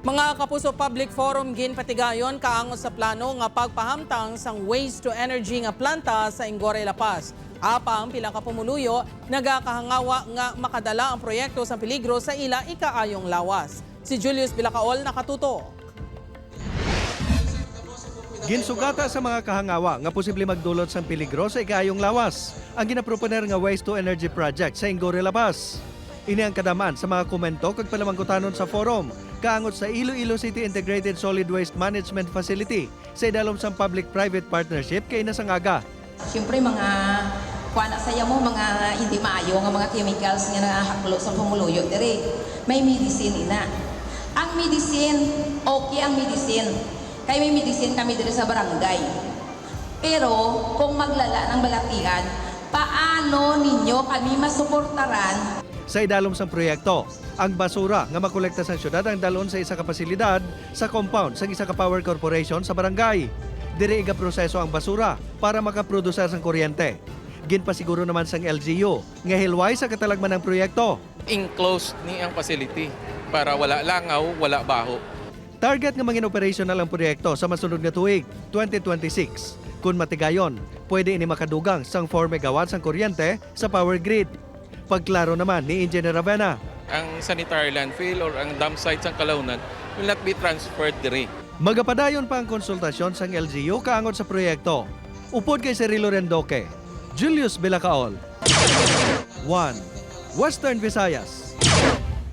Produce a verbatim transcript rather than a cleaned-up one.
Mga kapuso, public forum ginpatigayon kaangot sa plano nga pagpahamtang sang waste to energy nga planta sa Ingora, La Paz. Apang pila ka pumuluyo nagakahangawa nga makadala ang proyekto sang peligro sa ila ikaayong lawas. Si Julius Bilacaol nakatuto. Ginsugata sa mga kahangawa nga posible magdulot sang peligro sa ikaayong lawas ang ginaproponer nga waste to energy project sa Ingora, La Paz. Ini ang kadam-an sa mga komento kag panamangkutanon sa forum kaangot sa Iloilo City Integrated Solid Waste Management Facility sa idalom sang public-private partnership kaina sang aga. Siyempre, mga kuan na saya mo, mga hindi maayo nga mga chemicals nga nahaklo sa pumuluyo diri. May medicine ina. Ang medicine, okay ang medicine. Kay may medicine kami diri sa barangay. Pero kung maglala ng balatian, paano ninyo kami masuportaran? Sa idalom sang proyekto, ang basura nga makolekta sang syudad ang dalon sa isa ka pasilidad sa compound sang isa ka power corporation sa barangay. Diri igaproseso ang basura para makaprodusir sang kuryente. Ginpasiguro naman sang L G U nga hilway sa katalagman ang proyekto. Enclosed ni ang facility para wala langaw, wala baho. Target nga mangin operational ang proyekto sa masunod nga tuig, twenty twenty-six. Kon matigayon, pwede ini makadugang sang four megawatts ang kuryente sa power grid. Pagklaro naman ni Engineer Ravena. Ang sanitary landfill or ang dump site sang Calaunan will not be transferred diri. Magapadayon pa ang konsultasyon sang L G U kaangot sa proyekto. Upod kay Cirilo Rendoque, Julius Bilacaol, One, Western Visayas.